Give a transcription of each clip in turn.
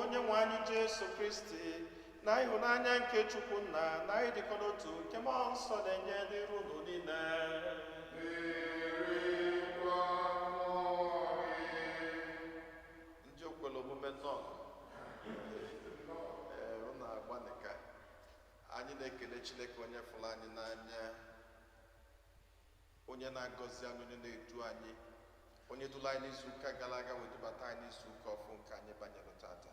Onye nwe anyị Jesu Kristi na ịhụnanya nke Chukwu Nna na ịdịkọ n'otu nke Mmụọ Nsọ na-enye dịrị unu niile. Dịrịkwa mmụọ gị. Ndị okwere omume nnọọ. Ee, unu agbanika. Anyị na-ekele Chineke onye fụrụ anyị n'anya, onye na-agọzi anyị, onye na-edu anyị, onye duru anyị n'izu ụka gara aga wee dubata anyị n'izu ụka ọfụ nke anyị banyere tata,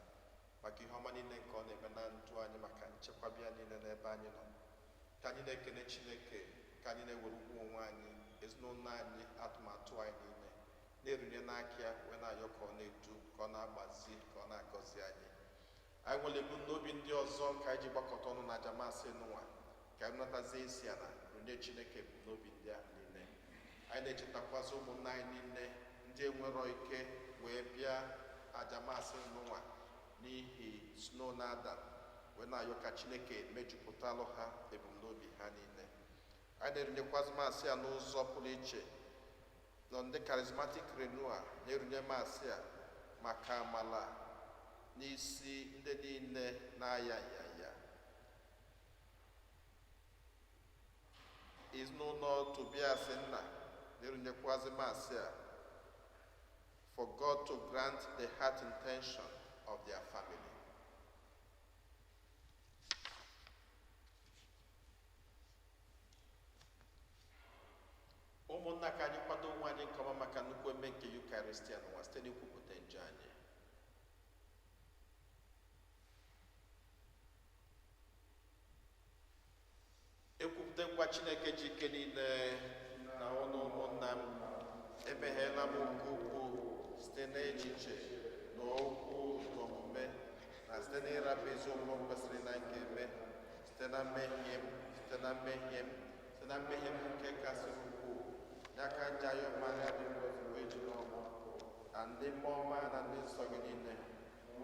maka ihe ọma niile nke ọ na-eme na ndụ anyị, maka nchekwaba ya niile n'ebe anyị nọ. Ka anyị na-ekele Chineke, ka anyị na-ewere ugwu onwe anyị, ezinụlọ anyị, atụmatụ anyị niile na-erunye n'aka ya, wee na-ayọ ka ọ na-edu, ka ọ na-agbazi, ka ọ na-agọzi anyị. Anyị nwere ebumnobi ndị ọzọ nke anyị ji gbakọta ọnụ na aja masị n'ụwa, ka anyị natazie isi ala runye Chineke ebumnobi ndị ahụ niile. Anyị na-echetakwazị ụmụnna anyị niile ndị enwerọ ike wee bịa aja masị n'ụwa n'ihi snow na-ada, wee na-ayọ ka Chineke mejupụtalụ ha ebumnobi ha niile. Anyị na-erunyekwazị masị ya n'ụzọ pụrụ iche nọ ndị Charismatic Renewal na-erunye masị a maka amala n'isi ndị niile na-aya nyanya. Ezinụlọ Tobias nna na-erunyekwazị masị a for God to grant the heart intention of their family. Ụmụnna, ka anyị kwado onwe anyị nke ọma maka nnukwu eme nke Eucharistia n'ụwa site n'ikwupụta njọ anyị. Ekwupụta ngwa Chineke ji ike niile na ụnụ ụmụnna m, emegheela m nke ukwuu site n'echiche na okwu na omume, na site n'ịrapụ ezi omume m kwesịrị na m ga-eme, site na mmehie m, site na mmehie m, site na mmehie m nke kasị ukwuu. N'aka nje ayọ Maria dị ngọzi wee jiri ọmụ na ndị mmụọ ọma na ndị nsọ gị niile,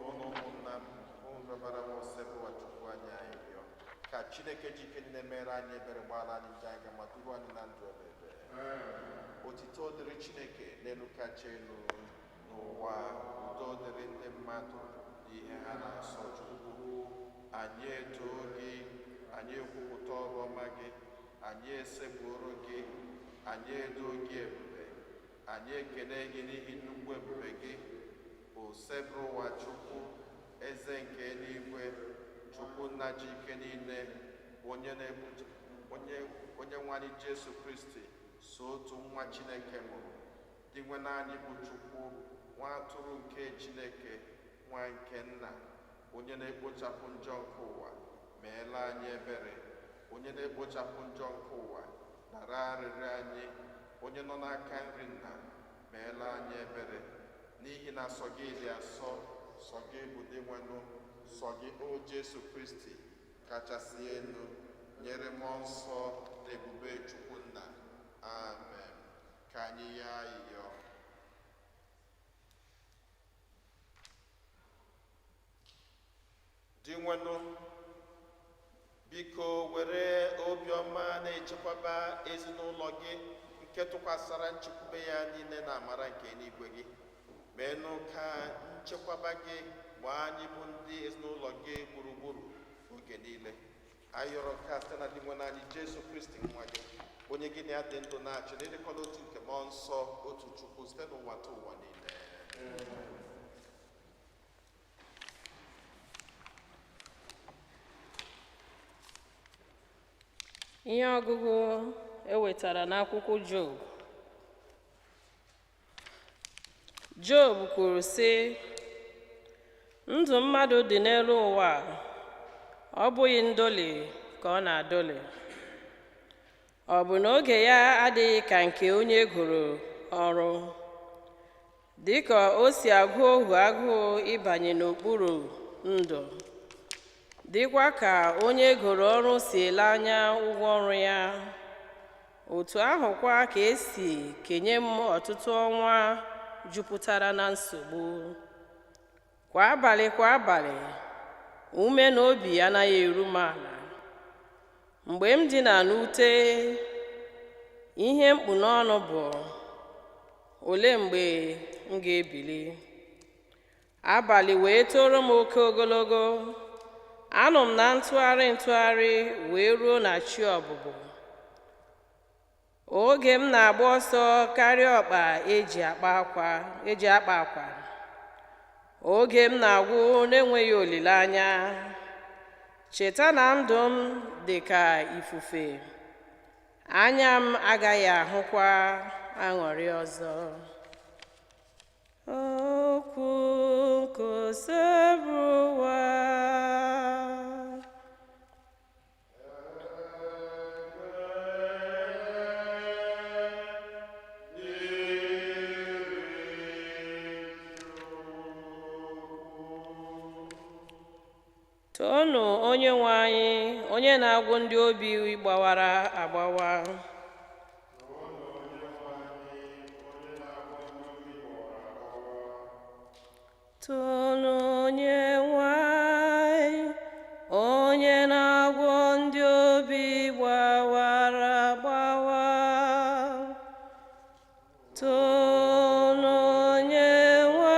ụnụ ụmụnna m, ụnụ rịọbara m Osebụwa Chukwu anyị arịrịọ ka Chineke ji ike niile mere anyị ebere, gbaghara anyị njọ anyị ma duru anyị na ndụ ebebe. Otito dịrị Chineke n'elu kacha elu, n'ụwa udo dịrị ndị mmadụ na ihe ha na-asọ Chukwu. Anyị etoo gị, anyị ekwupụta ọrụ ọma gị, anyị esekpuoro gị, anyị edo gị ebube, anyị ekele gị n'ihi nnukwu ebube gị. Osebụrụwa Chukwu, eze nke eluigwe, Chukwu nna ji ike niile, onye onye nwe anyị Jesu Kristi, so otu nwa Chineke mụrụ, dị nwe naanị bụ Chukwu, nwa atụrụ nke Chineke, nwa nke nna, onye na-ekpochapụ njọ nke ụwa, meela anyị ebere. Onye na-ekpochapụ njọ nke ụwa, nara arịrịọ anyị. Onye nọ n'aka nri nna, meela anyị ebere. N'ihi na sọ gị dị asọ, sọ gị bụ Dinwenụ, sọ gị o Jesu Kristi kachasị elu, nyere mmụọ nsọ na ebube Chukwu nna. Amen. Ka anyị yọọ ayịyọ. Dinwenụ, biko were obiọma na-echekwaba ezinụlọ gị nke tụkwasara nchekwube ya niile na amara nke eluigwe gị. Meenụ ka nchekwaba gị gbaa anyị bụ ndị ezinụlọ gị gburugburu oge niile. Anyị yọrọ nke a site na Dinwenụ anyị Jesu Kristi nwa gị, onye gị na ya dị ndụ na-achị n'ịdịkọ n'otu nke mmụọ nsọ, otu Chukwu, site n'ụwa ta ụwa niile. Ihe ọgụgụ e wetara n'akwụkwọ Job. Job kwuru sị, ndụ mmadụ dị n'elu ụwa, ọ bụghị ndoli ka ọ na-adoli. Ọ bụ na oge ya adịghị ka nke onye gụrụ ọrụ, dịka o si agụ ohu agụụ ịbanye n'okpuru ndụ, dịkwa ka onye gụrụ ọrụ si ele anya ụgwọ ọrụ ya. Otu ahụkwa ka esi kenye m ọtụtụ ọnwa jupụtara na nsogbu. Kwa abalị kwa abalị, ume na obi anaghị eru m ala. Mgbe m dina n'ute, ihe mkpu n'ọnụ bụ, olee mgbe m ga-ebili? Abalị wee toro m oke ogologo. Anọ m na ntụgharị ntụgharị wee ruo na chi ọbụbọ. Oge m na-agba ọsọ karịa ọkpa eji akpa akwa eji akpa akwa. Oge m na-agwụ n'enweghị olileanya. Cheta na ndụ m dị ka ifufe. Anya m agaghị ahụkwa aṅụrị ọzọ. Okwu nke Osebụrụwa. Toonu onye nwe anyị, onye na-agwụ ndị obi gbawara agbawa. Toonu onye nwe anyị, onye na-agwọ ndị obi gbawara agbawa. Toonu onye nwe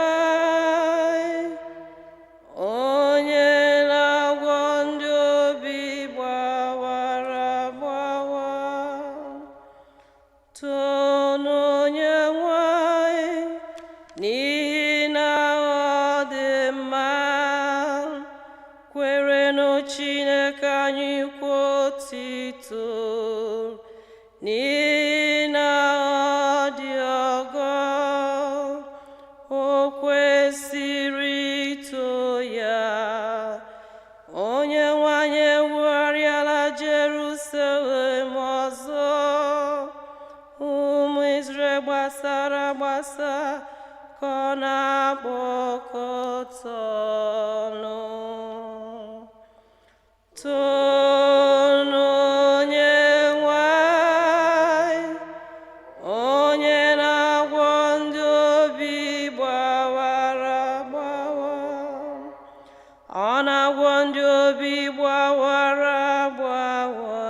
anyị, onye na-agwọ ndị obi gbawara agbawa. Toonu onye nwe anyị, n'ihi na ọ dị mma. Kwerenụ Chineke anyị kwa otito, n'ihi na ọ dị ọgọ. O kwesịrị ito ya. Onye nwe anyị ewugharịala Jerusalem ọzọ. Ụmụ Izrel gbasara agbasa ka ọ na-akpọkọta ọnụ. Toonu onye nwe anyị, onye na-agwọ ndị obi gbawara agbawa. Ọ na-agwọ ndị obi gbawara agbawa,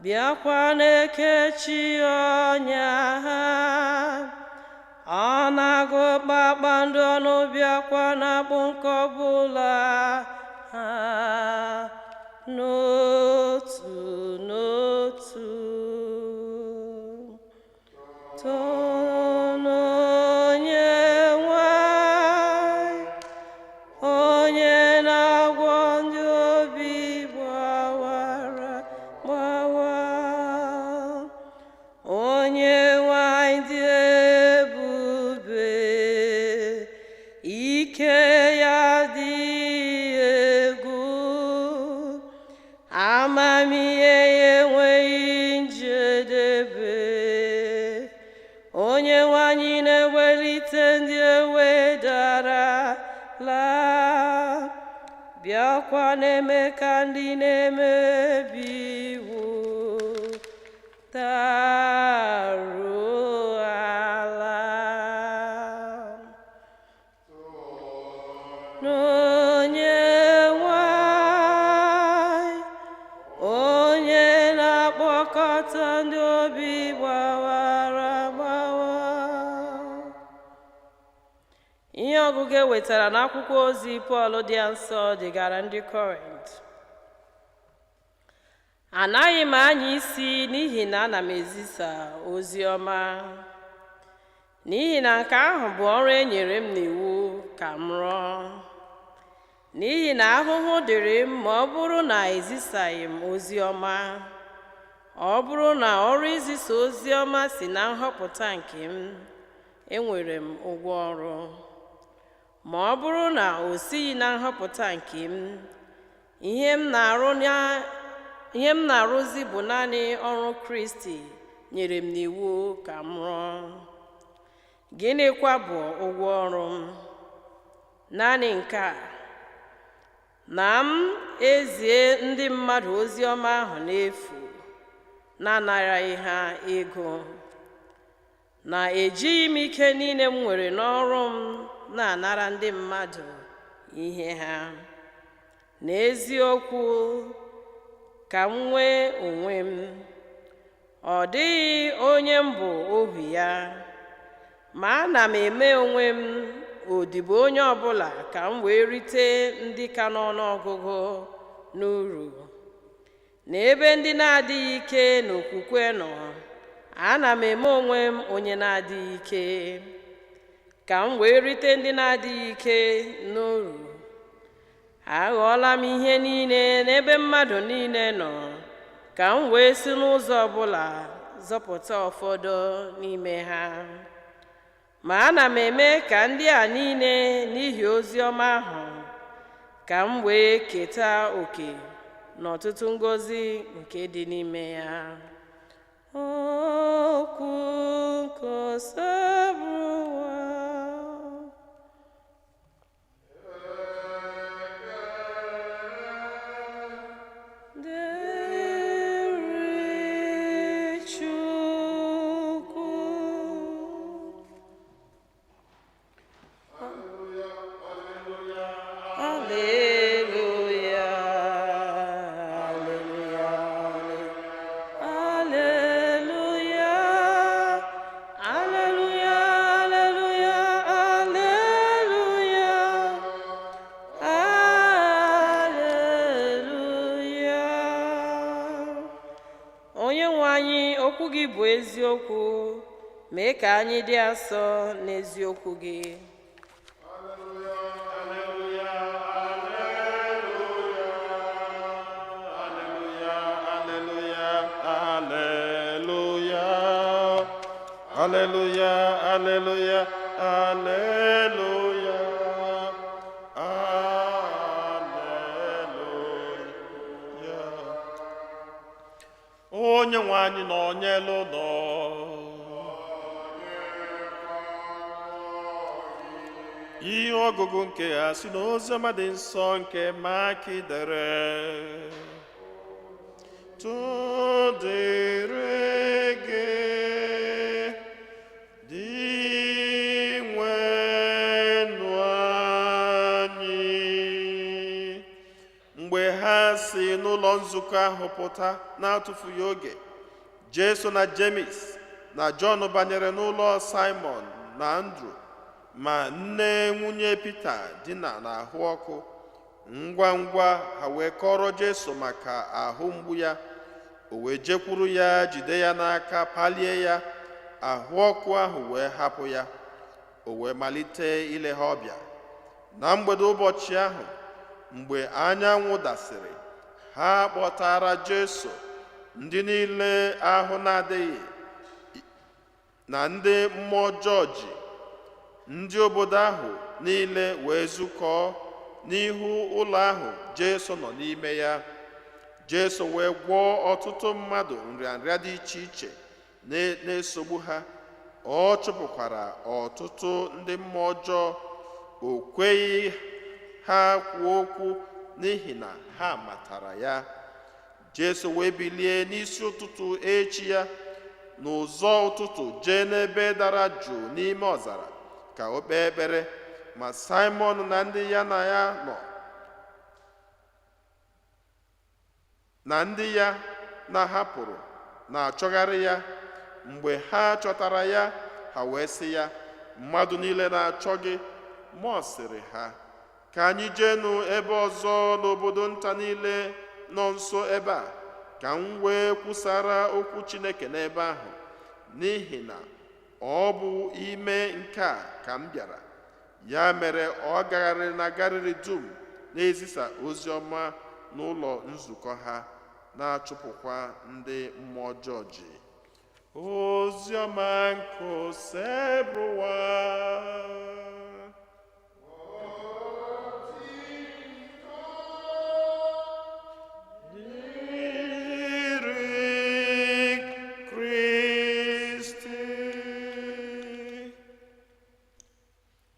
bịakwa na-ekechi ọnya ha. Ọ na-agụ kpakpando ọnụ, bịakwa na-akpụ nke ọbụla ha n'otu n'otu. Toonu onye nwe anyị, onye na-agwọ ndị obi gbawara gbawa. Onye nwe anyị dị ebube, ike ya dị egwu, amamihe ya enweghị njedebe. Onye nwe anyị na-ewelite ndị ewedara laa, bịakwa na-eme ka ndị na-emebi iwu daruo ala. N'onye nwe anyị, onye na-akpọkọta ndị obi gbawara agbawa. Ihe ọgụgụ e wetara n'akwụkwọ ozi Pọl dị nsọ dịgara ndị Kọrint. Anaghị m anya isi n'ihi na ana m ezisa ozi ọma, n'ihi na nke ahụ bụ ọrụ e nyere m n'iwu ka m rụọ. N'ihi na ahụhụ dịrị m ma ọ bụrụ na ezisaghị m ozi ọma. Ọ bụrụ na ọrụ izisa ozi ọma si na nhọpụta nke m, enwere m ụgwọ ọrụ. Ma ọ bụrụ na o sighị na nhọpụta nke m, ihe m na-arụ ihe m na-arụzi bụ naanị ọrụ Kristi nyere m n'iwu ka m rụọ. Gịnịkwa bụ ụgwọ ọrụ m? Naanị nke a, na m ezie ndị mmadụ ozi ọma ahụ n'efu, na-anaraghị ha ego, na ejighị m ike niile m nwere n'ọrụ m na-anara ndị mmadụ ihe ha. N'eziokwu, ka m nwee onwe m. Ọ dịghị onye m bụ ohu ya, ma ana m eme onwe m odibo onye ọbụla ka m wee rite ndị ka n'ọnụọgụgụ n'uru. N'ebe ndị na-adịghị ike n'okwukwe nọ, ana m eme onwe m onye na-adịghị ike, ka m wee rite ndị na-adịghị ike n'uru. Aghọọla m ihe niile n'ebe mmadụ niile nọ, ka m wee si n'ụzọ ọbụla zọpụta ụfọdụ n'ime ha. Ma ana m eme ka ndị a niile n'ihi ozi ọma ahụ, ka m wee keta oke n'ọtụtụ ngọzi nke dị n'ime ya. Okwu nke Osebụrụwa. Dịrị Chukwu. Alleluia, alleluia, alleluia, alleluia, alleluia, alleluia, alleluia. Onye nwe anyị, okwu gị bụ eziokwu, mee ka anyị dị asọ n'eziokwu gị. Alleluia, alleluia, alleluia, alleluia. Onye nwe anyị nọ n'elu ụlọ. Ihe ọgụgụ nke ha si n'oziọma dị nsọ nke Maki dere. Tụdịrị gị dị nwenụ anyị. Mgbe ha si n'ụlọ nzukọ ahụ pụta na-atụfughị oge, Jesu na Jemis na Jọn banyere n'ụlọ Simon na Andrew, ma nne nwunye Pita dina n'ahụ ọkụ. Ngwa ngwa ha wee kọrọ Jesu maka ahụ mgbu ya. O wee jekwuru ya, jide ya n'aka, palie ya. Ahụ ọkụ ahụ wee hapụ ya, o wee malite ile ha ọbịa. Na mgbede ụbọchị ahụ, mgbe anyanwụ dasịrị, ha kpọtara Jesu ndị niile ahụ na-adịghị na ndị mmụọ ọjọọ ji. Ndị obodo ahụ niile wee zukọọ n'ihu ụlọ ahụ Jesu nọ n'ime ya. Jesu wee gwọọ ọtụtụ mmadụ nrịanrịa dị iche iche na-esogbu ha. Ọ chụpụkwara ọtụtụ ndị mmụọ ọjọọ. O kweghị ha kwuo okwu n'ihi na ha matara ya. Jesu wee bilie n'isi ụtụtụ echi ya, n'ụzọ ụtụtụ, jee n'ebe dara jụụ n'ime ọzara ka o kpee ekpere. Ma Simon na ndị ya na ya nọ na ndị ya na-ahapụrụ na-achọgharị ya. Mgbe ha chọtara ya, ha wee sị ya, "Mmadụ niile na-achọ gị." Ma ọ sịrị ha, "Ka anyị jeenụ ebe ọzọ, n'obodo nta niile nọ nso ebe a, ka m wee kwusara okwu Chineke n'ebe ahụ, n'ihi na ọ bụ ime nke a ka m bịara." Ya mere ọ gagharịrị na Galili dum, na-ezisa ozi ọma n'ụlọ nzukọ ha, na-achụpụkwa ndị mmụọ ọjọọ ji. Ozi ọma nke Osebụrụwa. Dịrị Kristi.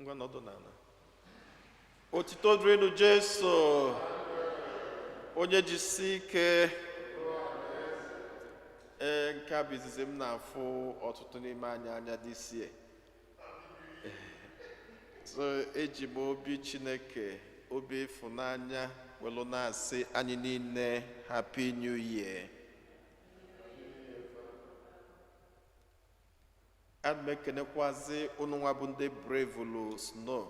Ngwa, nọdụ n'ala. Otito dịrịnụ Jesu. Onye jisi ike. Ee, nke a bụ izizi m na-afụ ọtụtụ n'ime anyị anya this year. So eji m obi Chineke, obi ịfụnanya welu na-asị anyị niile Happy New Year. Ana m ekenekwazi unu nwa bụ ndị bravelu snow,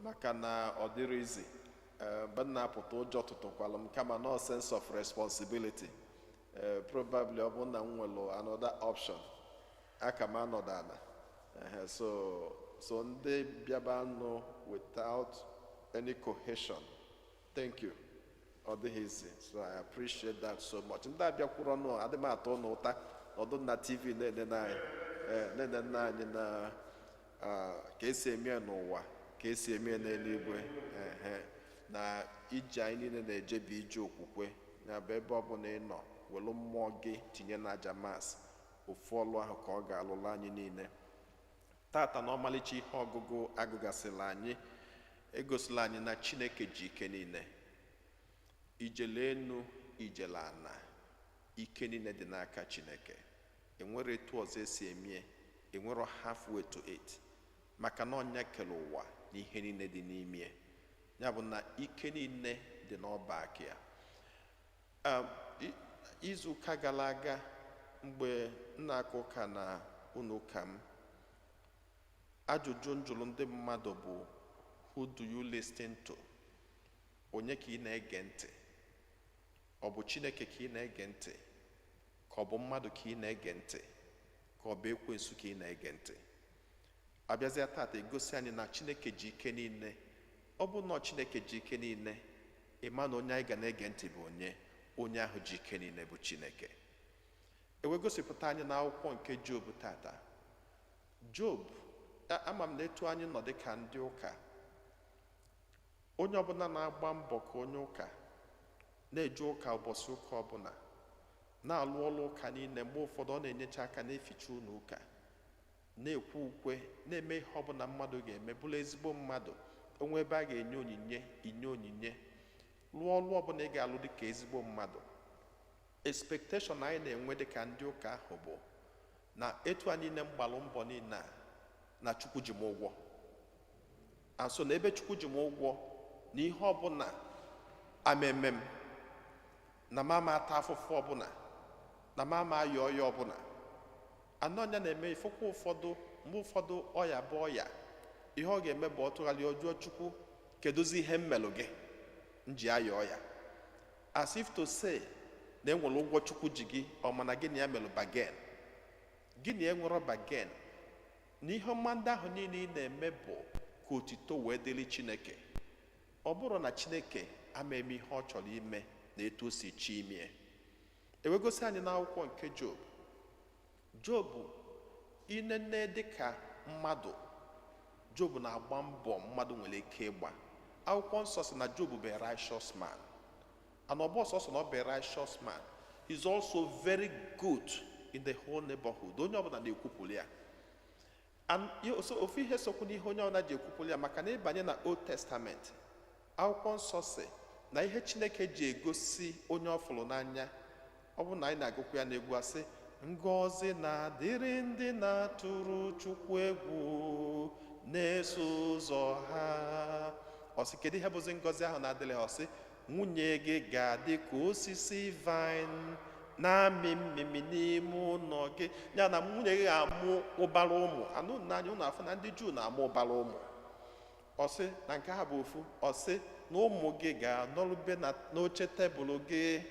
maka na ọ dịrị izi. Mgbe m na-apụta, ụjọ tụtụkwalụ m, kama no sense of responsibility. Probably ọ bụ na m nwere another option, aka m anọdụ ala. Ehe, so ndị bịaba nụ without any cohesion, thank you. Ọ dịghị izi, so I appreciate that so much. Ndị abịakwuru ọnụ, adị m atọ ụnụ ụta nọdụ na TV na-enene anyị, na-enene anyị na ka esi eme ya n'ụwa, ka esi eme ya n'eluigwe. Ehe, na ije anyị niile na-eje bụ ije okwukwe. Ya bụ, ebe ọ bụla ị nọ, welu mmụọ gị tinye na aja Mass, ofu ọlụ ahụ ka ọ ga-alụlụ anyị niile. Tata, na ọmalịcha ihe ọgụgụ agụgasịla anyị, egosila anyị na Chineke ji ike niile. Ijele enu, ijele ana, ike niile dị n'aka Chineke. Enwere etu ọzọ esi emie, enwero halfway to it, maka na ọnya kere ụwa na ihe niile dị n'ime ya. Bụ na ike niile dị n'ọba aka ya. Izu ụka gara aga, mgbe m na-aka ụka na ụlọ ụka m, ajụjụ njụrụ ndị mmadụ bụ, "Who do you listen to?" Onye ka ị na-ege ntị? Ọ bụ Chineke ka ị na-ege ntị, ka ọ bụ mmadụ ka ị na-ege ntị, ka ọ bụ ekwensu ka ị na-ege ntị? Abịazịa tata, egosi anyị na Chineke ji ike niile. Ọ bụ na Chineke ji ike niile, ịma na onye anyị ga na-ege ntị bụ onye ahụ ji ike niile, bụ Chineke. Ewe gosipụta anyị n'akwụkwọ nke Job tata. Job, ama m na etu anyị nọ dịka ndị ụka, onye ọbụla na-agba mbọ ka onye ụka na-eje ụka ụbọchị ụka ọbụla, na-alụ ọrụ ụka niile, mgbe ụfọdụ ọ na-enyecha aka na-eficha ụlọ ụka, na-ekwe ukwe, na-eme ihe ọbụla mmadụ ga-eme, bụrụ ezigbo mmadụ, onwe ebe a ga-enye onyinye, inye onyinye, lụọ ọrụ ọbụla ị ga-alụ dịka ezigbo mmadụ, expectation anyị na-enwe dịka ndị ụka ahụ bụ na etu a niile m gbalụ mbọ niile a, na Chukwu ji m ụgwọ. And so na ebe Chukwu ji m ụgwọ na ihe ọbụla ameme m, na m ama ata afụfụ ọbụla, na m ama ayọ ọya ọbụla. Anọ ọnya na-eme ifụkwa ụfọdụ. Mgbe ụfọdụ ọya bụ ọya, ihe ọ ga-eme bụ ọ tụgharị, ọjụọ Chukwu, "Kedụzi ihe m melụ gị m ji ayọ ọya?" As if to say na enwere ụgwọ Chukwu ji gị. Ọ mana gị na ya melụ bargain, gị na ya nwere bargain, na ihe ọma ndị ahụ niile ị na-eme bụ ka otito wee dịrị Chineke. Ọ bụrụ na Chineke ama eme ihe ọ chọrọ ime na etu o si chi ime, ewegosi anyị n'akwụkwọ nke Job. Job, inene dịka mmadụ, Job na-agba mbọ mmadụ nwere ike ịgba. Akwụkwọ nsọ sị na Job bụ a righteous man, and ọ bụ ọsọsọ na ọ bụ a righteous man, he's also very good in the whole neighborhood. Onye ọbụla na-ekwupụrụ ya. And so ofu ihe sokwu n'ihe onye ọbụla ji ekwupụrụ ya, maka na ịbanye na Old Testament, akwụkwọ nsọ si na ihe Chineke ji egosi onye ọ fụrụ n'anya, ọ bụ na anyị na-agụkwu ya n'egwu, asị, "Ngọzi na-adịrị ndị na-atụrụ Chukwu egwu, na-eso ụzọ ha." Ọ sị, kedu ihe bụzi ngọzi ahụ na-adịrị ha? Ọ sị, "Nwunye gị ga-adị ka osisi vine na-amị mmiri n'ime ụlọ gị." Ya na nwunye gị ga-amụ ụbara ụmụ anụ n'anya. Ụnụ afọ na ndị Juu na-amụ ụbara ụmụ. Ọ sị na nke ha bụ ofu. Ọ sị na ụmụ gị ga-anọrube n'oche tebụl gị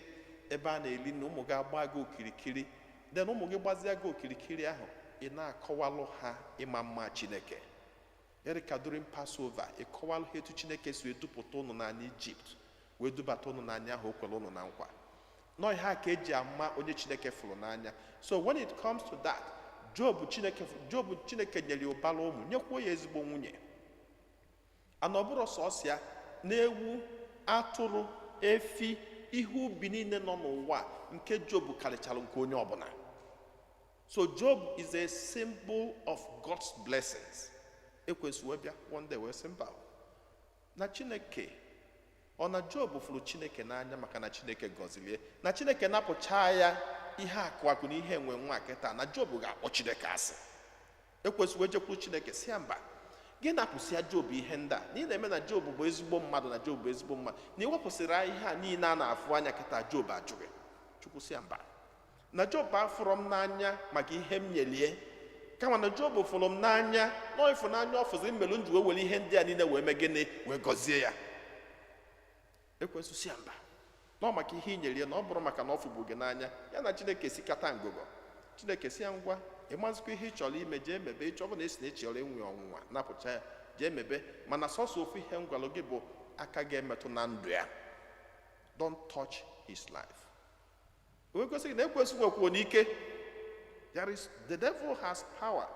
ebe a na-eli, na ụmụ gị agba gị okirikiri. Then ụmụ gị gbazie gị okirikiri ahụ, ị na-akọwalụ ha ịma mma Chineke. Erika during Passover, ị kọwalụ ha etu Chineke si edupụta ụnụ n'ala Ijipt wee dubata ụnụ n'anya ahụ o kwere ụnụ na nkwa. Nọ ihe a ka eji ama onye Chineke fụrụ n'anya. So when it comes to that, Job, Chineke, Job, Chineke nyere ya ụbara ụmụ, nyekwuo ya ezigbo nwunye. Ana ọ bụrụ sọsọ ya, na-ewu, atụrụ, efi, ihe ubi niile nọ n'ụwa, nke Job karịchara nke onye ọbụla. So Job is a symbol of God's blessings. Ekwensu wee bịa one day wee sị, mba, na Chineke ọ na Job fụrụ Chineke n'anya maka na Chineke gọzilie, na Chineke napụchaa ya ihe akụ akụ na ihe enwe nwa kịta, na Job ga-akpọ Chineke asị. Ekwensu wee jekwuru Chineke si ya, mba, gị napụsịa Job ihe ndị a na ị na-eme, na Job bụ ezigbo mmadụ, na Job bụ ezigbo mmadụ, na ịwepụsịrị ihe a niile a na-afụ anya kịta, Job ajụghị. Chukwu si ya, mba, na Job afụrọ m n'anya maka ihe m nyelie. Kama na Job fụrụ m n'anya na ịfụnanya ọ fụziri mmelu m ji wee were ihe ndị a niile wee mee gịnị? Wee gọzie ya. Ekwensu si ya mba, na ọ maka ihe i nyere ya, na ọ bụrụ maka na ọ fụbu gị n'anya. Ya na Chineke sikata ngụgọ. Chineke si ya, ngwa, ịmazikwa ihe ị chọrọ ime, jee mebe. Ịchọ ọ bụ na esi na ị chọrọ inwe ọnwụnwa, napụcha ya, jee mebe. Mana sọsọ ofu ihe m gwalụ gị bụ aka ga-emetụ na ndụ ya, don't touch his life. Wee gosi gị na ekwensu nwekwuo n'ike. There is, the devil has power.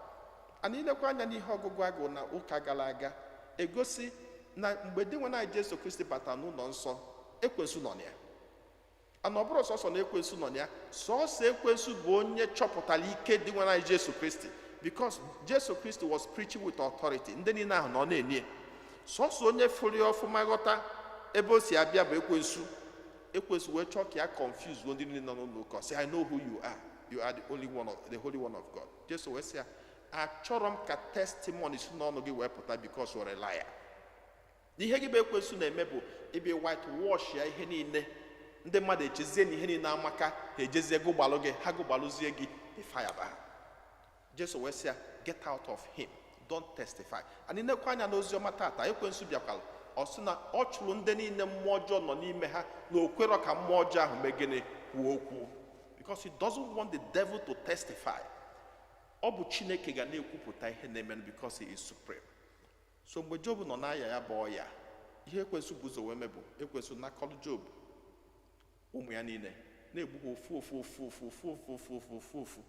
And ilekwa anya n'ihe ọgụgụ agụ na ụka gara aga, egosi na mgbe di nwe anyị Jesu Kristi batara n'ụlọ nsọ, ekwensu nọ na ya. Ana ọ bụrụ sọsọ na ekwensu nọ na ya, sọsọ ekwensu bụ onye chọpụtara ike dị nwe anyị Jesu Kristi, because Jesu Kristi was preaching with authority. Ndị niile ahụ nọ na-enye. Sọsọ onye fụrụ ya ọfụma, ghọta ebe o si abịa, bụ ekwensu. Ekwensu wee chọọ ka ya confuse ndị niile nọ n'ụlọ ụka, sị, "I know who you are. You are the only one of the Holy One of God." Jesu wee sị ya, achọrọ m ka testimony si n'ọnụ gị wee pụta, because you are a liar. Ihe gị bụ ekwensu na-eme bụ ịbịa white wash ya ihe niile, ndị mmadụ echezie na ihe niile amaka, ha ejezie gụgbalụ gị, ha gụgbalụzie gị, ifayaba ha. Jesu wee sị ya, "Get out of him, don't testify." Anyị nekwa anya n'ozi ọma tata, ekwensu bịakwara, ọ sị na ọ chụrụ ndị niile mmụọ ọjọọ nọ n'ime ha, na o kwerọ ka mmụọ ọjọọ ahụ mee gịnị? Kwuo okwu, because he doesn't want the devil to testify. Ọ bụ Chineke ga na-ekwupụta ihe na-emenụ, because he is supreme. So mgbe Job nọ n'aya ya bụ ọya, ihe ekwensu bụ ụzọ wee mee bụ ekwensu nakọlụ Job ụmụ ya niile, na-egbu ha ofu ofu ofu ofu ofu ofu ofu ofu ofu ofu.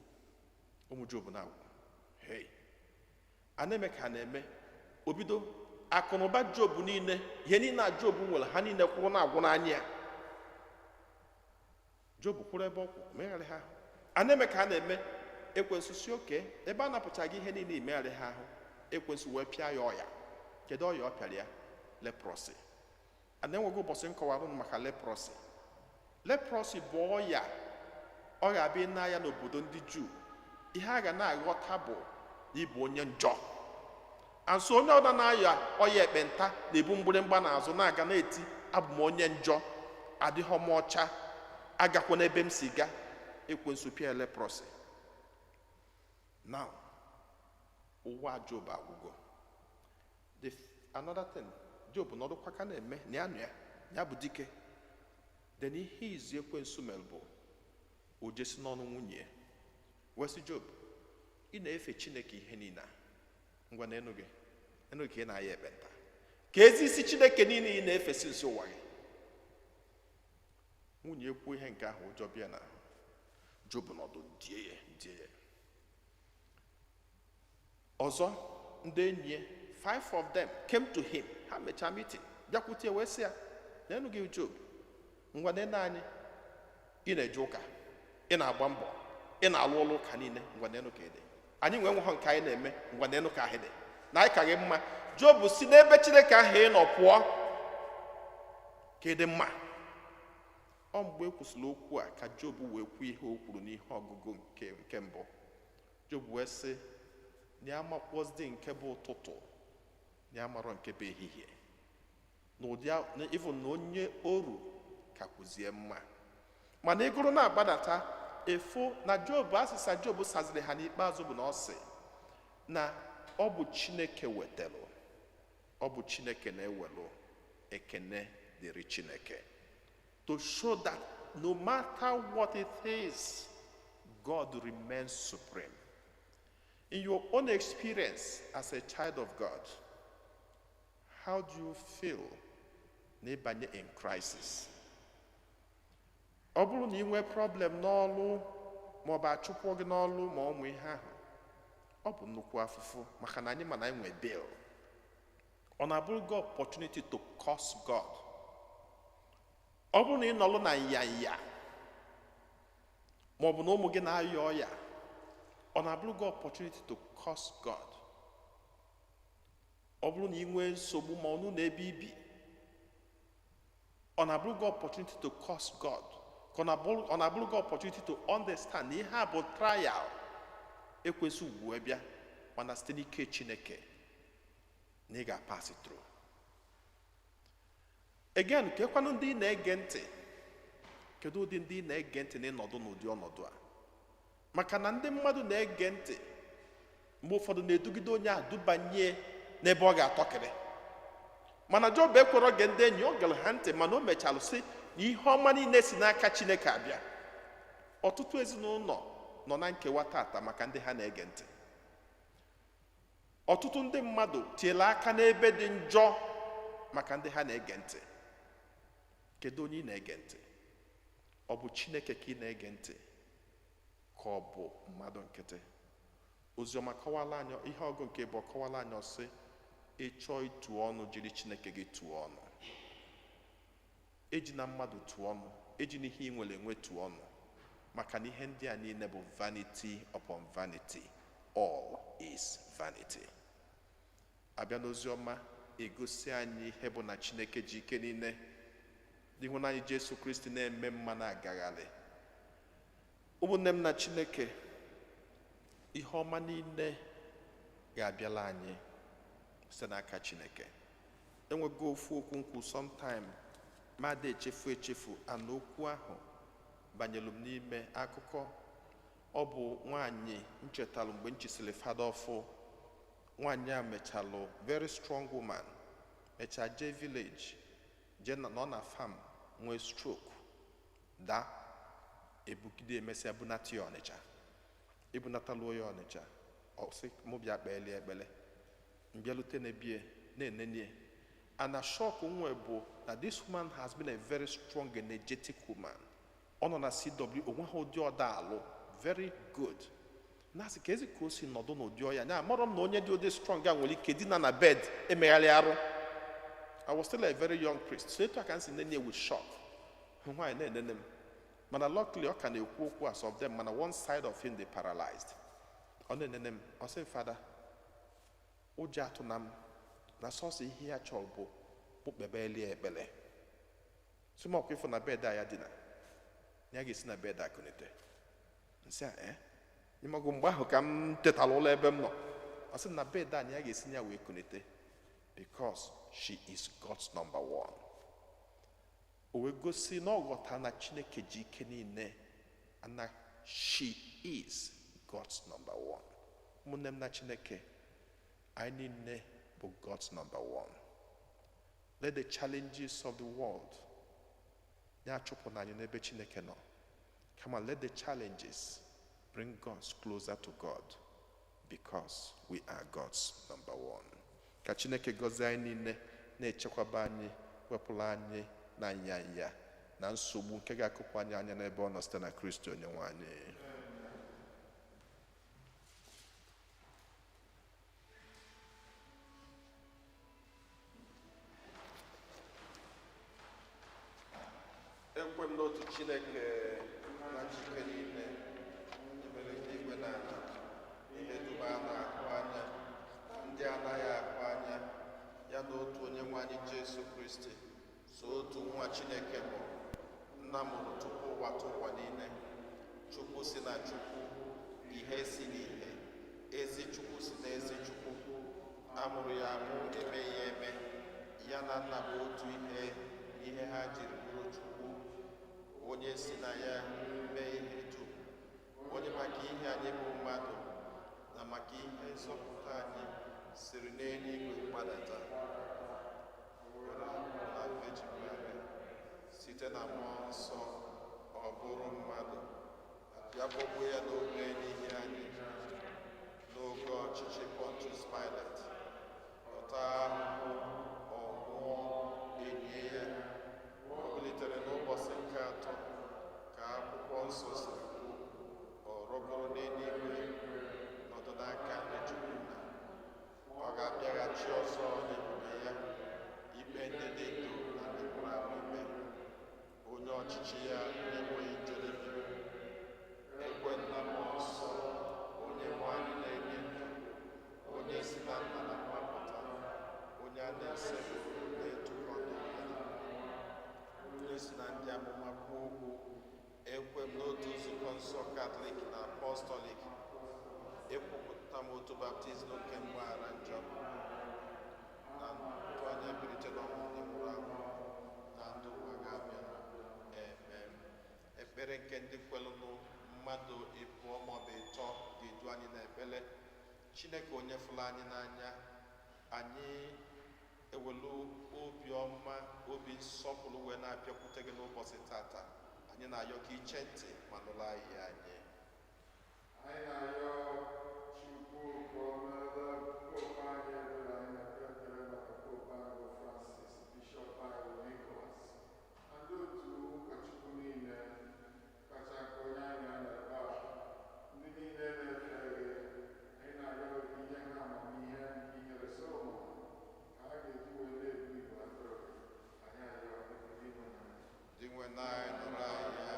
Ụmụ Job na-agwụ. Hey, a na-eme ka a na-eme, obido akụnụba Job niile, ihe niile a Job nwere, ha niile kwụrụ na-agwụ n'anya ya. Job kwụrụ ebe ọ kwụ, megharị ha ahụ. A na-eme ka a na-eme, ekwensu si oke ebe a napụchaghị ihe niile, imegharị ha ahụ. Ekwensu wee pịa ya ọya. Kedu ọya ọ pịara ya? Leprosy. A na-enweghị ụbọchị nkọwara unu maka leprosy. Leprosy bụ ọya ọ ga-abịa n'anya n'obodo ndị Juu. Ihe a ga na-aghọta bụ na ịbụ onye njọ. And so onye ọbụla na-aya ọya ekpenta na-ebu mgbịrịmgba n'azụ, na-aga na-eti, "Abụ m onye njọ, adịghọ m ọcha, agakwa n'ebe m si ga." Ekwensu pịa leprosy. Now ụwa Job agwụgo. The another thing, Job nọdụkwa ka na-eme na ya nụ ya, ya bụ dike. Then ihe izu ekwensu mere bụ o jesi n'ọnụ nwunye ya wee sị Job, ị na-efe Chineke ihe niile a, ngwa na enu gị, enu gị ka ị na-aya ekpenta, ka ezi isi Chineke niile ị na-efesi nso ụwa gị. Nwunye ekwu ihe nke ahụ, ụjọ bịa na Job, nọdụ die ya, die ya. Ọzọ, ndị enyi ya, five of them came to him. Ha mechaa meeting, bịakwute ya wee sị ya, n'enu gị Job, ngwa nene anyị, ị na-eje ụka, ị na-agba mbọ, ị na-alụ ọlụ ụka niile, ngwa nenu ka ị dị. Anyị nwee nwehọ nke anyị na-eme, ngwa nenu ka anyị dị, na anyị ka gị mma. Job, si n'ebe Chineke ahụ ị nọ pụọ ka ị dị mma. Ọ mgbe e kwụsịrị okwu a ka Job wee kwuo ihe o kwuru n'ihe ọgụgụ nke mbụ. Job wee sị na ya amakwụzi nke bụ ụtụtụ, na ya marọ nke bụ ehihie, na ụdị na even na onye oru ka kwuzie mma. Mana ịgụrụ na-agbadata efu na Job, asịsa Job saziri ha n'ikpeazụ bụ na ọ sị na ọ bụ Chineke wetalụ, ọ bụ Chineke na-ewelụ, ekene dịrị Chineke, to show that no matter what it is, God remains supreme. In your own experience as a child of God, how do you feel na ịbanye in crisis? Ọ bụrụ na ị nwee problem n'ọlụ, maọbụ achụpụ gị n'ọlụ, ma ụmụ ihe ahụ, ọ bụ nnukwu afụfụ, maka na anyị ma na anyị nwee bill. Ọ na-abụrụ gị opportunity to curse God? Ọ bụrụ na ị nọlụ na nyanya, maọbụ na ụmụ gị na-aya ọya, ọ na-abụrụ gị opportunity to curse God? Ọ bụrụ na ị nwee nsogbu ma ọnụ na ebe ibi, ọ na-abụrụ gị opportunity to curse God, ka ọ na-abụrụ gị opportunity to understand na ihe a bụ trial ekwesị ugbu bịa, mana site n'ike Chineke na ị ga-pass through? Again, kekwanụ ndị ị na-ege ntị? Kedu ụdị ndị ị na-ege ntị na ịnọdụ n'ụdị ọnọdụ a? Maka na ndị mmadụ na-ege ntị Mgbe ụfọdụ na-edugide onye a dubanye n'ebe ọ ga-atọkịrị. Mana Job ekwere oge ndị enyi ọ gere ha ntị, mana o mechalụ sị na ihe ọma niile si n'aka Chineke abịa. Ọtụtụ ezinụlọ nọ na nkewa tata maka ndị ha na-ege ntị. Ọtụtụ ndị mmadụ tiela aka n'ebe dị njọ maka ndị ha na-ege ntị. Kedu onye ị na-ege ntị? Ọ bụ Chineke ka ị na-ege ntị, ka ọ bụ mmadụ nkịtị? Oziọma kọwala anyị ihe ọgụ nke bụ kọwala anyị ọsị ịchọọ ịtụ ọnụ, jiri Chineke gị tụọ ọnụ. Ejina mmadụ tụọ ọnụ, ejina ihe ị nwere enwe tụọ ọnụ, maka na ihe ndị a niile bụ vanity upon vanity, all is vanity. Abịa n'oziọma egosi anyị ihe bụ na Chineke ji ike niile, ịhụnanya Jesu Kristi na-eme mma na-agagharị. Ụmụnne m na Chineke, ihe ọma niile ga-abịala anyị site n'aka Chineke. Enwego ofu okwu nkwu sometime ma ada echefu echefu, ana okwu ahụ banyelu m n'ime akụkọ. Ọ bụ nwaanyị nchetalụ mgbe m chisịrị fada ọfụ. Nwaanyị a mechalụ, very strong woman, mechaa jee village, jee nọ na farm, nwee stroke, daa, ebugide, emesịa bunata ya Ọnịcha. Ebunataluo ya Ọnịcha, ọ sị mụ bịa kpeelie ekpele. Mbịalute na ebie na-enenie and na shock nwe bụ na this woman has been a very strong, energetic woman. Ọ nọ na CW, onweghị ụdị ọda alụ, very good. Na-asị ka ezi ka o si nọdụ n'ụdị ọya na amarọ m na onye dị ụdị strong a nwere ike dina na bed emegharị arụ. I was still a very young priest, so etu a ka m si nene with shock. Nwaanyị na-enene m, mana luckily ọ ka na-ekwu okwu as of them, mana one side of him dey paralyzed. Ọ na-enene m, ọ sị, "Fada, ụjọ atụ na m na sọsọ ihe ya chọrọ bụ kpukpebe elie ekpele." Si m ọkwa ịfụ na bed a ya dina na ya ga-esi na bed a kunite. Nsị a ịmago mgbe ahụ ka m tetara ụlọ ebe m nọ. Ọ sị na bed a na ya ga-esi ya wee kunite because she is God's number one. O wee gosi na ọ ghọtara na Chineke ji ike niile and na she is God's number one. Ụmụnne m na Chineke, anyị niile bụ God's number one. Let the challenges of the world ya achụpụ na anyị n'ebe Chineke nọ, kama let the challenges bring us closer to God, because we are God's number one. Ka Chineke gọzie anyị niile, na-echekwaba anyị, wepụrụ anyị na nyanya na nsogbu nke ga-akụpụ anyị anya n'ebe ọ nọ, site na Kristi onye nwe anyị. Ekwe m n'otu Chineke na njike niile, emere eluigwe na ala, ihe dum a na-ahụ anya na ndị anaghị ahụ anya, ya na otu onye nwe anyị Jesu Kristi, so otu nwa Chineke mụrụ, nna mụrụ tupu ụwa tụ ụwa niile, Chukwu si na Chukwu, ihe si n'ihe, ezi Chukwu si na ezi Chukwu, amụrụ ya amụ, emeghị ya eme, ya na nna bụ otu ihe ihe ha jiri bụrụ Chukwu, onye si na ya mee ihe dum, onye maka ihe anyị bụ mmadụ na maka ihe nzọpụta anyị siri n'eluigwe gbadata, were ahụhụ na Virgin Mary, site na mmụọ nsọ ọ bụrụ mmadụ, ya bụgbu ya n'obe n'ihi anyị n'oge ọchịchị Pontius Pilate, ọ taa ahụhụ, ọ nwụọ, enye ya, o bilitere n'ụbọchị nke atọ ka akwụkwọ nsọ siri kwuo, ọ rọgoro n'eluigwe, nọdụ n'aka nri Chukwu nna. Ọ ga-abịaghachi ọzọ n'ebube ya ikpe ndị dị ndụ na ndị nwụrụ anwụ ikpe, onye ọchịchị ya na-enweghị njedebe. Ekwe nna mmụọ nsọ, onye nwe anyị na-enye ndụ, onye si na nna na nwa pụta, onye a na-esekpuru na-etukọta onwe na onye si na ndị amụma kwuo okwu. Ekwe m n'otu nzukọ nsọ Katọlik na Apọstọlik. Ekwupụta m otu baptizim nke mgbaghara njọ, na ntụanya mbilite n'ọnwụ ndị nwụrụ anwụ, na ndụ ụwa ga-abịa. Amen. Ekpere nke ndị kwelụnụ, mmadụ ịbụọ maọbụ ịtọ ga-edu anyị n'ekpere. Chineke onye fụrụ anyị n'anya, anyị ewelu obi ọma, obi nsọpụrụ wee na-abịakwute gị n'ụbọchị tata. Anyị na-ayọ ka iche ntị ma nụrụ anyị anyị. Anyị na-arịọ Chukwu ka o meere Popu anyị ebere. Anyị na-ekpe ekpere maka Popu anyị bụ Francis, Bishọp anyị bụ Nicholas, na ndị otu ụkọchukwu niile, kacha nke onye anyị na-anọ ebe a, ndị niile na-efe gị. Anyị na-arịọ gị ka inye ha amamihe nke i nyere Solomon, ka ha ga-eji wee na-ebu igwe atụrụ gị. Anyị arịọ gị, Dinwenụ anyị. Dinwenụ anyị, nụrụ anyị ya.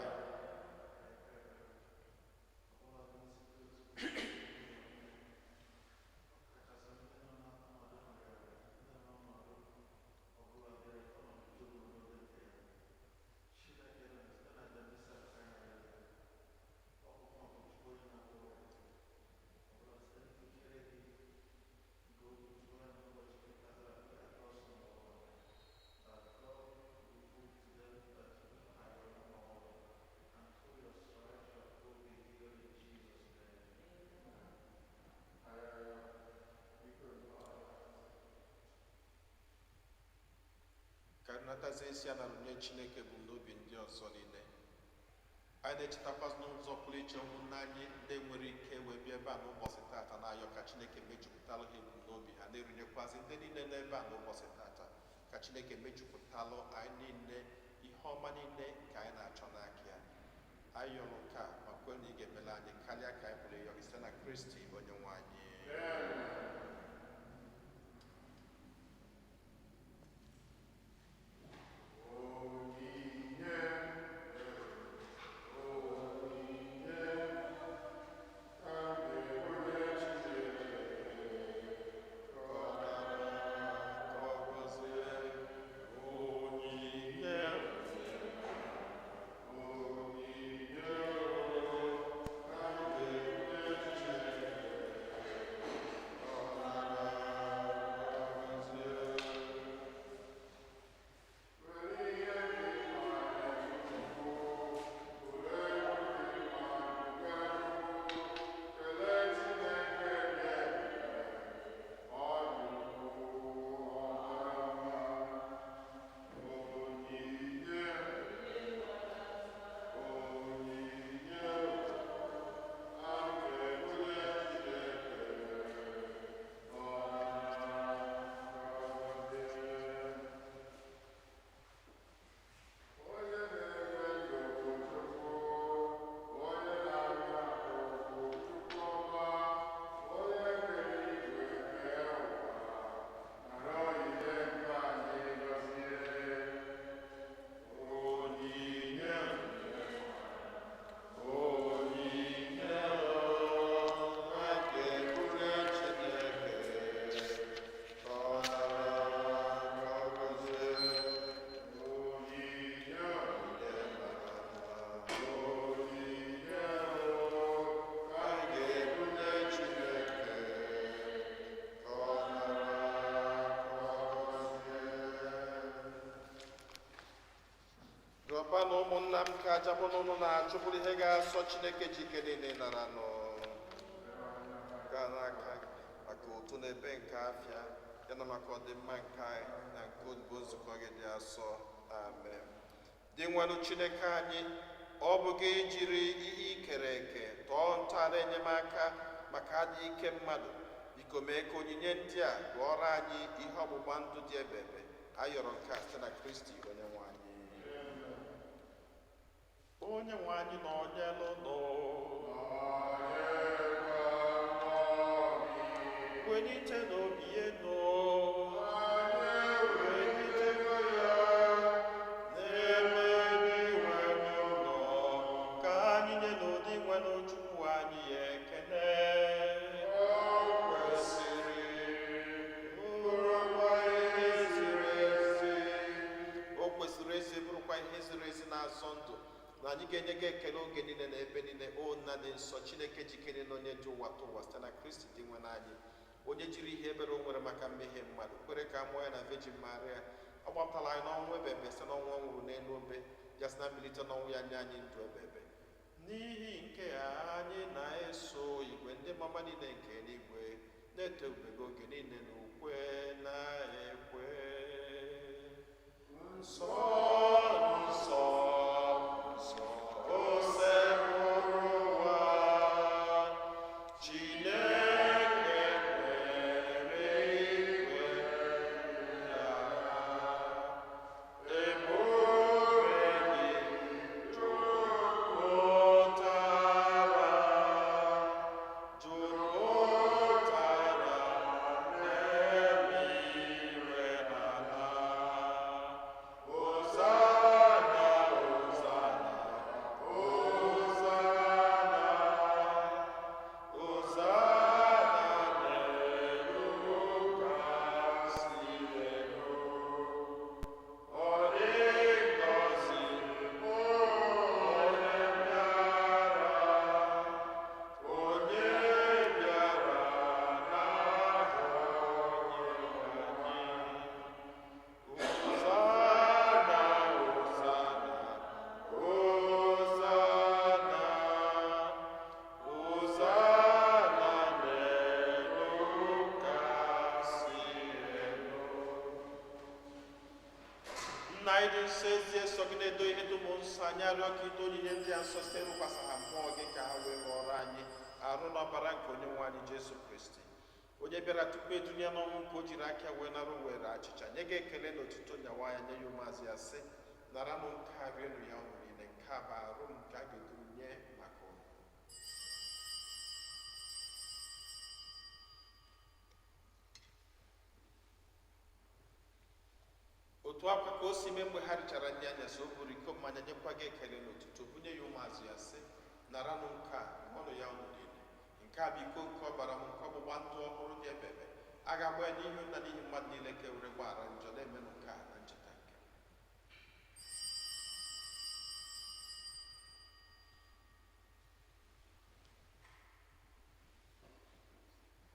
Ka anyị natazie isi a na nye Chineke ebumnobi ndị ọzọ niile. Anyị na-echetakwazị n'ụzọ pụrụ iche ụmụnne anyị ndị nwere ike wee bịa ebe a n'ụbọchị tata, na-ayọ ka Chineke mejupụtalụ ha ebumnobi ha, na-erunyekwazị ndị niile n'ebe a n'ụbọchị tata, ka Chineke mejupụtalụ anyị niile ihe ọma niile nke anyị na-achọ n'aka ya. Anyị yọrọ nke a ma kwee na ị ga-emele anyị karịa ka anyị pụrụ ịyọ gị, site na Kristi onye nwe anyị. Onyinye, onyinye, ka m ga-ebunye Chineke, ka ọ Ka ọ gọzie onyinye. Onyinye, ka m ga-ebunye Chineke, ka ọ nara, ka ọ gọzie. Were ihe dị mma nye Chukwu, were egwu dị mma buga Chukwu, kelee Chineke dị ebube, ọ dị ukwuu, ọ mara mma. Onyinye, onyinye, a ga-ebunye Chineke, ọ nara, ka ọ gọzie. Onye na-enye ndụ bụ Chukwu, onye na-arịọ akụ bụ Chukwu ọma, onye kere igwe kee ụwa, nara onyinye nke anyị gọzie. Onyinye, onyinye, a ga-ebunye Chineke, ka ọ nara, ka ọ gọzie. Onyinye, Onyinye mara mma. onyinye, A ga-ebunye Chineke, ka ọ nara, ka ọ gọzie. Rịọba na ụmụnna m ka aja mụ na ụnụ na-achụ bụrụ ihe ga-asọ Chineke ji ike niile nara nụ gaa n'aka maka ụtụ n'ebe nke afịa ya na maka ọdịmma nke anyị na nke odibo nzukọ gị dị asọ. Amen. Dị nwenụ Chineke anyị, ọ bụ gị jiri ihe i kere eke tọọ ntọala enyemaka maka adịghị ike mmadụ. Biko mee ka onyinye ndị a gụọrọ anyị ihe ọgbụgba ndụ dị ebebe. A yọrọ nke a site na Kristi onye nwe anyị. Onye nwe anyị na onye nọ welite n'obi ya nọ welite ya n'ebe iwe nọ, ka anyị nye n'ụdị nwe Chukwu anyị ya ekele. O kwesịrị, bụrụkwa ihe ziri ezi. O kwesịrị ezi, bụrụkwa ihe ziri ezi na-azọ ndụ, na anyị ga-enye gị ekele oge niile na ebe niile, o Nna dị nsọ, Chineke jikere na onye ji ụwa tụ ụwa, site na Kristi dị nwe n'anyị, onye jiri ihe ebere o nwere maka mmehie mmadụ kwere ka a mụọ ya na Virgin Maria. Ọ gbapụtara anyị n'ọnwụ ebebe site n'ọnwụ ọ nwụrụ n'elu obe ya, sị na mbilite n'ọnwụ ya nye anyị ndụ ebebe. N'ihi nke a anyị na-eso igwe ndị mama niile nke eluigwe na-eto ebube gị oge niile na ukwe na-ekwe. Nsọ, nsọ, nsọ, Osebụrụ ụwa, Chineke nwere igwe ya. Ebube gị jupụtara, jupụtara n'eluigwe na ala. Hosanna, Hosanna, Hosanna, Hosanna n'elu kasị elu. Ọ dị ngọzi onye bịara, onye bịara n'aha Onyenwe anyị. Hosanna, Hosanna, Hosanna, Hosanna n'elu kasị elu. Nna anyị dị nsọ, ezie sọ gị na-edo ihe dum nsọ, anyị arịọ ka ido onyinye ndị a nsọ site n'ịwụkwasị ha mmụọ gị ka ha wee ghọrọ anyị arụ na ọbara nke onye nwe anyị Jesu Kristi, onye bịara tupu edunye n'ọnwụ nke o jiri aka wee nara were achịcha nye gị ekele na otuto nyawa ya nye ya ụmụazụ ya sị: naranụ nke a, rienụ ya unu niile, nke a bụ arụ m nke a ga-eduru nye maka unu. Otu akwa ka o si mee mgbe ha richara nri anyasị, o buru iko mmanya, nyekwa gị ekele n'otuto, bunye ya ụmụazụ ya sị: naranụ nke a, ṅụọnụ ya unu niile, nke a bụ iko nke ọbara m nke ọgbụgba ndụ ọhụrụ dị ebebe a ga-agba ya n'ihu nna n'ihi mmadụ niile ka e were gbaghara njọ. Na-emenụ nke a na ncheta nke m.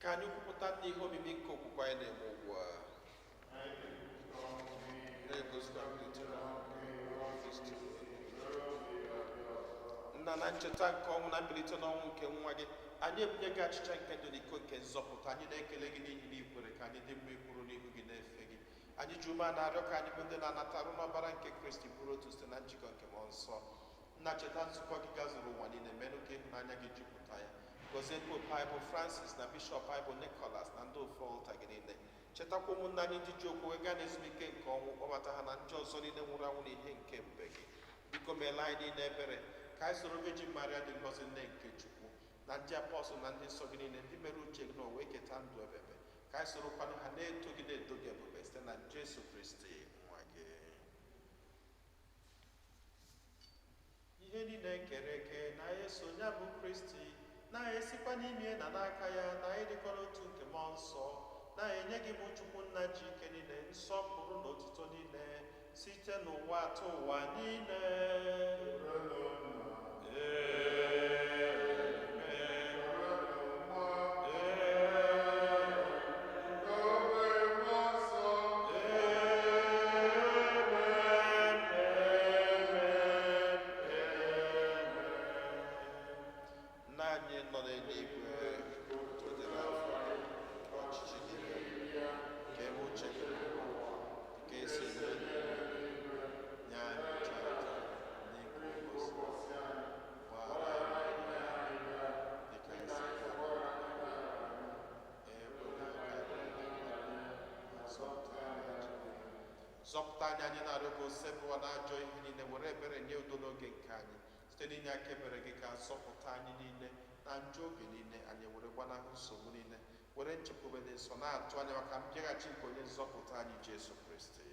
Ka anyị kwupụta n'ihe omimi nke okwukwe anyị na-eme ugbu a, na-egosikwa mbilite n'ọnwụ Kristi. Nna, na ncheta nke ọnwụ na mbilite n'ọnwụ nke nwa gị, anyị ebunye gị achịcha nke ndụ na iko nke nzọpụta. Anyị na-ekele gị n'ihi na ikwere ka anyị dị mma ikwuru n'ihu gị na-efe gị. Anyị ji ume na-arịọ ka anyị bụ ndị na-anata arụ n'ọbara nke Kristi bụrụ otu site na njikọ nke mmụọ nsọ. Nna, cheta nzukọ gị gazuru ụwa niile, menụ ka ịhụnanya gị jupụta ya. Gọzie Pope anyị bụ Francis na Bishọp anyị bụ Nicholas na ndị ofe ọlta gị niile. Chetakwa ụmụnna anyị ndị ji okwukwe gaa n'ezumike nke ọnwụ, kpọbata ha na ndị ọzọ niile nwụrụ anwụ n'ihe nke mbe gị. Biko meela anyị niile ebere, ka anyị soro Virgin Maria dị ngọzi, nne nke Chukwu, na ndị apọstụl na ndị nsọ gị niile ndị mere uche gị n'ụwa eketa ndụ ebebe, ka anyị sorokwanụ ha na-eto gị na-eto gị ebube site na Jesu Kristi nwa gị. Ihe niile ekere eke na-eso ya bụ Kristi na-esikwa n'ime na n'aka ya na ịdịkọ n'otu nke mmụọ nsọ na-enye gị bụ Chukwu nna ji ike niile nsọpụrụ na otuto niile site n'ụwa atọ ụwa niile. Amen. Nna anyị nọ n'eluigwe, otuto dịrị afọ gị, ka ọchịchị gị bịa, ka eme uche gị n'ụwa ka esi eme n'eluigwe. Nye anyị tata n'ịkwa ụbọchị, gbaghara anyị dịka anyị si gbaghara ndị. Ekwela ka anyị ma zọpụta anyị. Zọpụta anyị, anyị na-arịọ gị, osebụwa na ajọ ihe niile, were ebere nye udo n'oge nke anyị. Site n'inye aka ebere gị ka zọpụta anyị niile na njọ oge niile, anyị were gbanahụ nsogbu niile, were nchekwube dị nsọ na-atụ anya maka mbịaghachi nke onye nzọpụta anyị Jesu Kristi.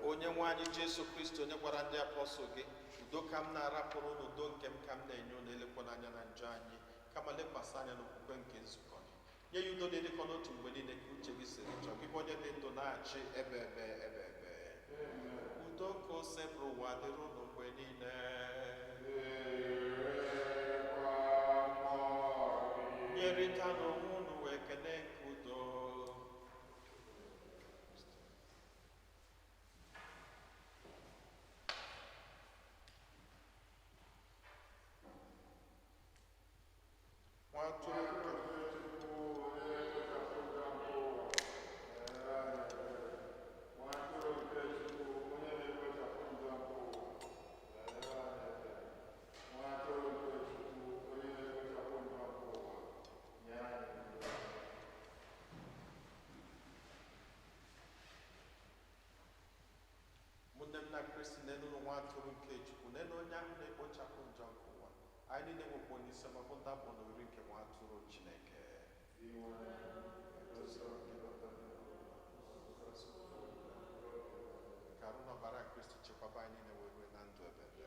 Onye nwe anyị Jesu Kristi, onye gwara ndị apọstụl gị, udo ka m na-arapụrụ unu, udo nke m ka m na-enye unu, elekwana anya na njọ anyị, kama lekwasị anya n'okwukwe nke nzukọ gị, nye ya udo na-edịkọ n'otu mgbe niile ka uche gị siri chọọ, gị bụ onye dị ndụ na-achị ebe ebe ebe ebe. Udo nke osebụrụ ụwa dịrị unu mgbe niile. Nyerịta n'onwe unu wee kene nke udo. Kristi n'elu nwa atụrụ nke Chukwu, n'elu onye ahụ na-ekpochapụ njọ nke ụwa. Anyị niile nwekwa onye isi ọma bụ ndapụ n'oriri nke nwa atụrụ Chineke. Ka arụ na ọbara Kristi chekwaba anyị niile wee rue na ndụ ebebe.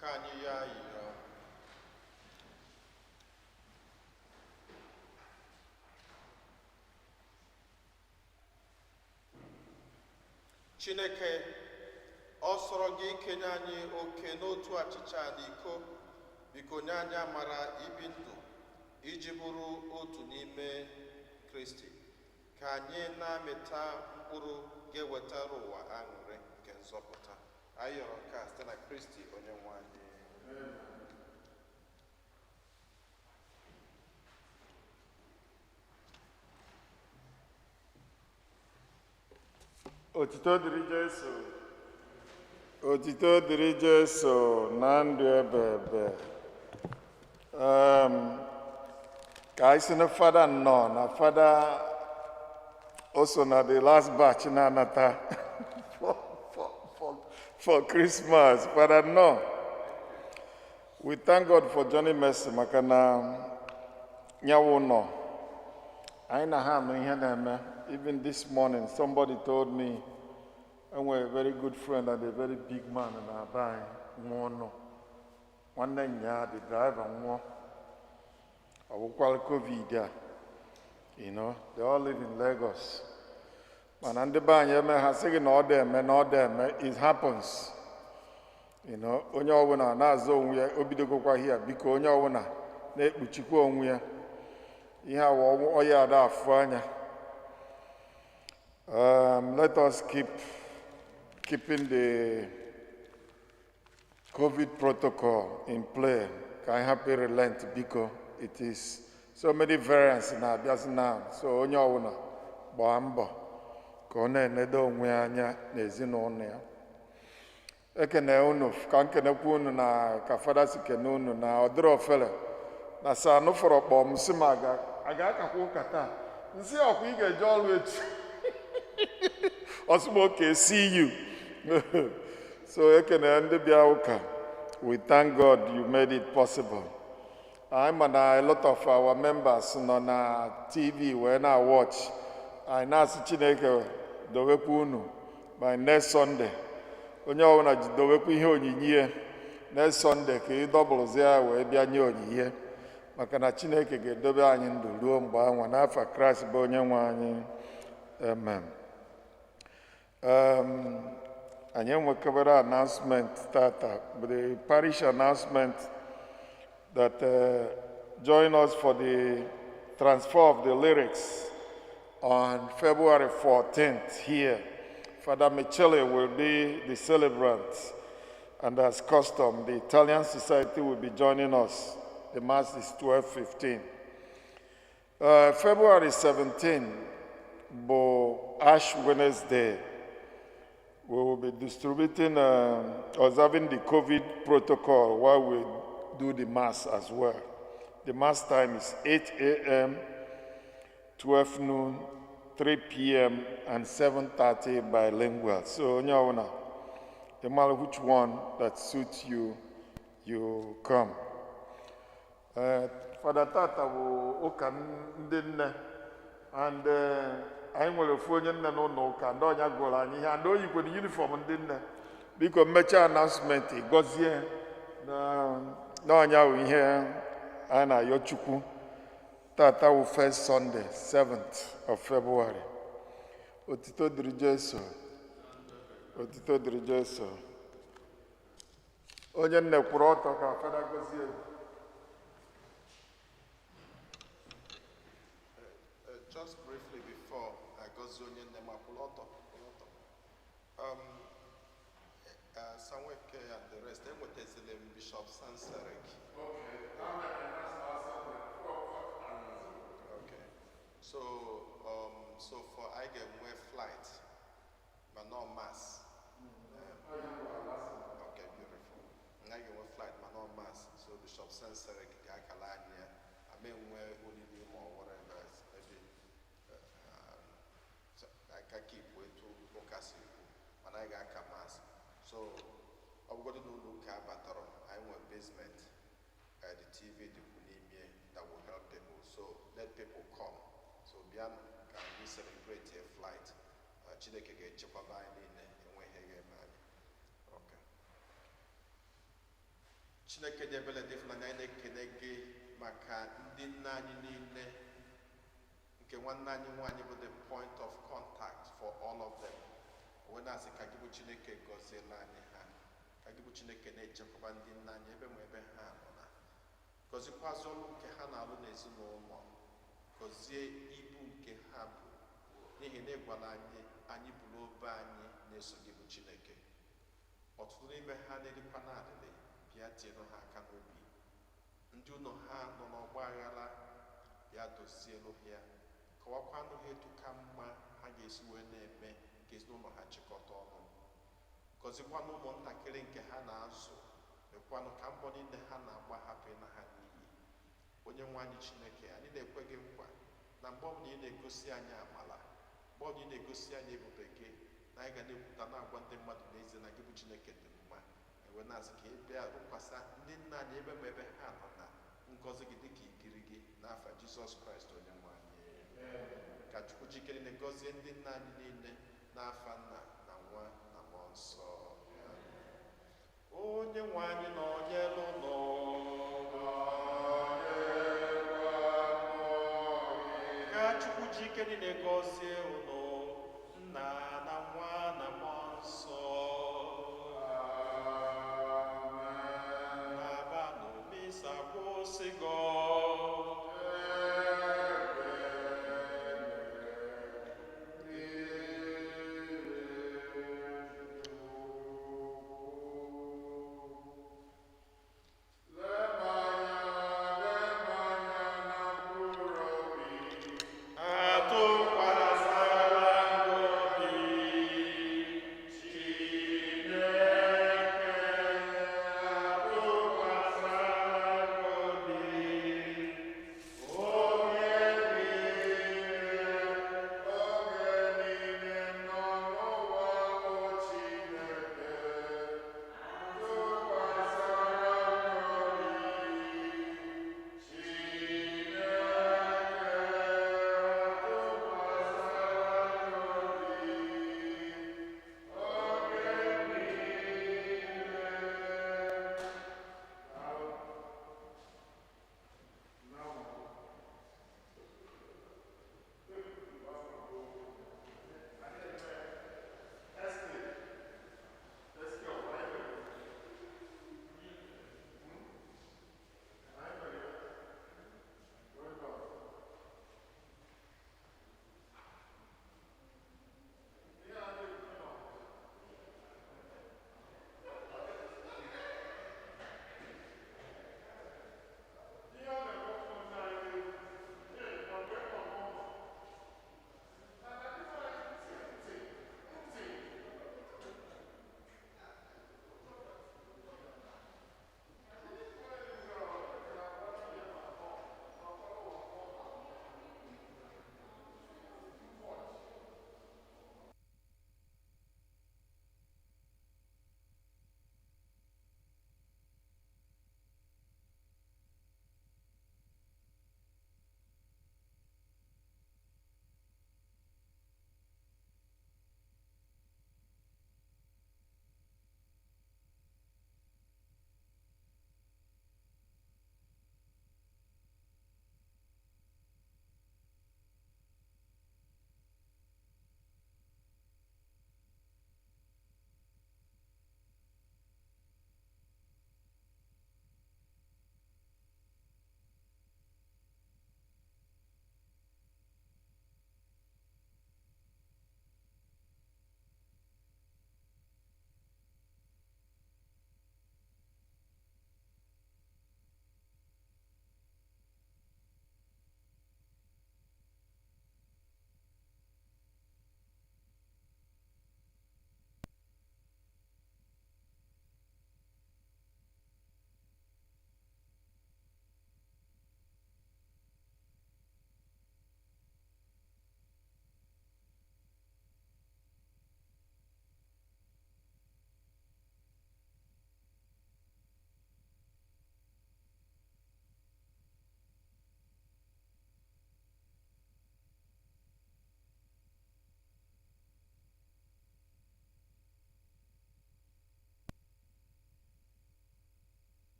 Ka anyị yọọ ayịyọ. Chineke, ọ sọrọ gị ikenye anyị oke n'otu achịcha na iko, biko nye anyị amara ibi ndụ iji bụrụ otu n'ime Kristi, ka anyị na-amịta mkpụrụ ga-ewetara ụwa aṅụrị nke nzọpụta. Anyị yọrọ nke a site na Kristi onye nwe anyị. Otito dịrị Jesu. Otito dịrị Jesu na ndụ ebebe. Ka anyị si na fada nnọọ na fada o so na the last batch na-anata for Christmas. Fada nnọọ. We thank God for Johnny Mercy maka na nyawo nọ. Anyị na ha anụ ihe na-eme. Even this morning, somebody told me, enwere a very good friend and a very big man na be anyị nwụọ nọ. Nwanne nya the driver nwụọ. Ọ bụkwara COVID a. They all live in Lagos. Mana ndị be anyị eme ha sị gị na ọ dị eme na ọ dị eme, it happens. Onye ọbụla na-azọ onwe ya, o bidogokwa hia, biko onye ọbụla na-ekpuchikwa onwe ya. Ihe a wụ ọya ada afụ anya. Let us keep keeping the COVID protocol in play. Ka anyị hapụ relent biko. It is so many variants na-abịazi now. So onye ọbụla gbaa mbọ ka ọ na-enedo onwe ya anya n'ezinụlọ ya. Ekene unu, ka nkenekwa unu na ka fada si kene unu na ọ dịrị ofele Na sa anụ fọrọ kpọọ m sị m aga a ga-akakwa ụka taa. Nsị ọkwa ị ga-eje ọrụ echi. Ọ sị m, "Okay, see you." So ekene ndị bịa ụka. We thank God you made it possible. Anyị ma na a lot of our members nọ na TV wee na watch. Anyị na-asị Chineke dowekwa unu by next Sunday. Onye ọbụla ji dowekwa ihe onyinye next Sunday ka ị dọbụlụzie ya wee bịa nye onyinye, maka na Chineke ga-edobe anyị ndụ ruo mgbe anwa. N'afa Kraịst bụ onye nwe anyị, amen. Anyị enwekebere announcement tata, the parish announcement that join us for the transfer of the lyrics on February 14th here. Father Michele will be the celebrant, and as custom, the Italian Society will be joining us. The Mass is 12:15. February 17, bụ Ash Wednesday. We will be distributing, observing the COVID protocol while we do the Mass as well. The Mass time is 8 a.m., 12 noon, 3 p.m., and 7:30 bilingual. So, onye ọbụla, no matter which one that suits you, you come. Father, tata bụ ụka ndị nne, and anyị nwere ofu onye nne n'ụlọ ụka ndị ọnya gụrụ anyị ihe, and o yikwere uniform ndị nne. Biko, mmechaa announcement, gọzie na n'ọnya bụ ihe a na-ayọ Chukwu. Tata wụ first Sunday, 7th of February. Otito dịrị Jesu. Otito dịrị Jesu. Onye nne, kwụrụ ọtọ ka Fada gọzie. Just briefly before I gọzie onye nne m, akwụrụ ọtọ, kwụrụ ọtọ. Sanweke and the rest, enwetazila m Bishop Sanserik. Okay. So for I ga-enwe flight, ma no Mass. Okay, beautiful. I ga-enwe flight, ma no Mass. So Bishop Sanserik ga-akala anyị ya. Ama enwe olili ma ọ whatever, maybe so aka keep etu ụka si kwu, mana anyị ga-aka Mass. So ọ bụgodị na ụlọ ụka batara, anyị nwere basement, the TV dịkwu n'ime that will help people. So let people come. So bịanụ ka anyị celebrate a flight. Chineke ga-echekwaba anyị niile, enweghị ihe ga-eme anyị. Okay. Chineke dị ebele dị ịfụnanya, anyị na-ekele gị maka ndị nna anyị niile, nke nwanne anyị nwaanyị bụ the point of contact for all of them. Wee na-asị ka gị bụ Chineke gọziela anyị ha, ka gị bụ Chineke na-echekwaba ndị nna anyị ebe ma ebe ha nọ, na gọzikwazị ọrụ nke ha na-alụ n'ezinụlọ, gọzie ibu nke ha bụ, n'ihi na ịgwara anyị anyị buru obe anyị na-eso gị bụ Chineke. Ọtụtụ n'ime ha na-erikwa na alịlị, bịa tienụ ha aka n'obi. Ndị ụlọ ha nọ n'ọgba aghara, bịa dozielu ha ya, kọwakwanụ ha etu ka mma ha ga-esi wee na-eme ka ezinụlọ ha chịkọta ọnụ. Gọzikwanụ ụmụntakịrị nke ha na-azụ, mekwanụ ka mbọ niile ha na-agba hapụ ịna ha n'iyi. Onye nwe anyị Chineke, anyị na-ekwe gị nkwa na mgbe ọbụla ị na-egosi anyị amala, mgbe ọbụla ị na-egosi anyị ebube gị, na anyị ga na-ekwuta na-agwa ndị mmadụ n'ezie na gị bụ Chineke dị mma. Ewe na-asị ka ị bịa rụkwasa ndị nna anyị ebe ma ebe ha nọ na ngọzi gị dịka ikiri gị, n'afa Jizọs Kraịst onye nwe anyị. Ka Chukwu jikere na gọzie ndị nna anyị niile, n'afa Nna na Nwa na Mmụọ Nsọ. Onye nwe anyị na onye n'ụlọ. Ka Chukwu jike niile gọzie unu.